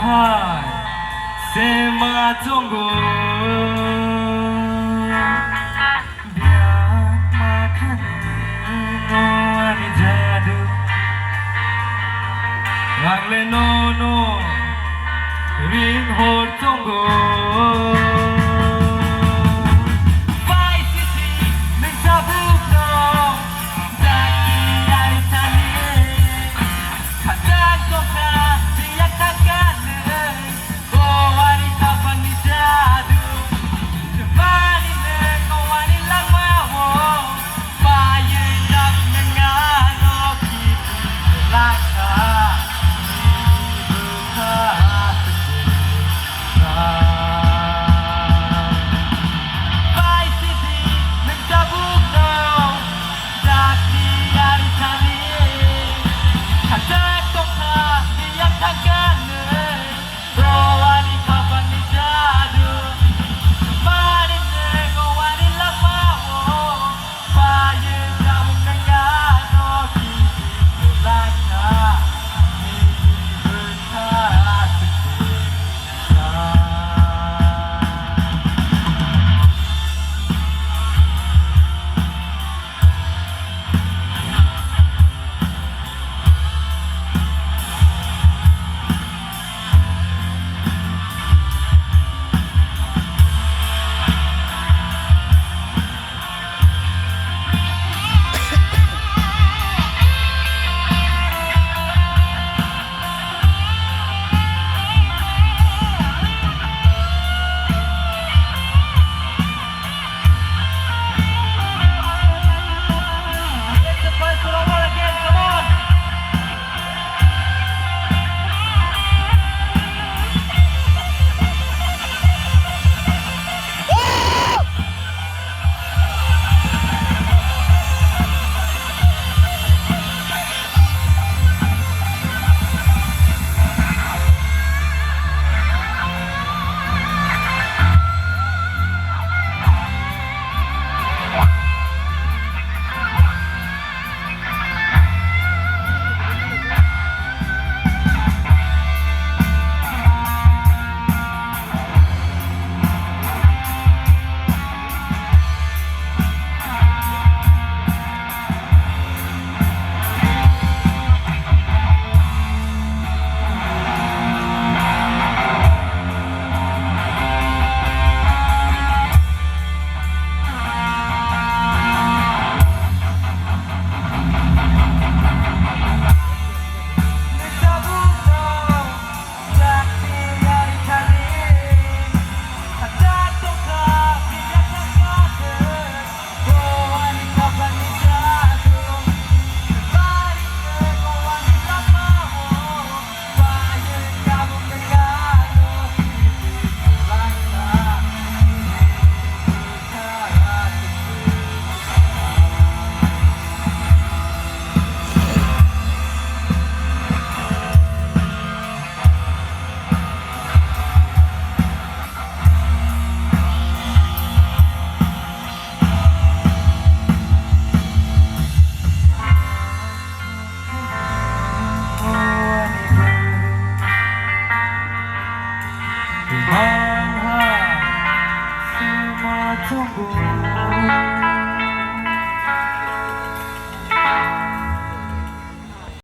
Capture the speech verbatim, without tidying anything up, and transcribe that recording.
Hai, sema chongo. Biak ma khani no ani jadu. Ang le no no ring hor chongo. Bai sisi neng sabuk no. Jati ai tani. Khatak tongkha, biyak thangkha neng. Kowani kapani jadu, jemani neng kowani langmao, payung jabung neng ano kipi langkha, ni bwkha teke. Bai sidi neng jabuk no, jati ari thani, khatak tongkha, biyak thangkha neng. Rowani kapani jadu, mani neng owani langmao, payung jabung neng ano kipi langkha, nini bwkha teke.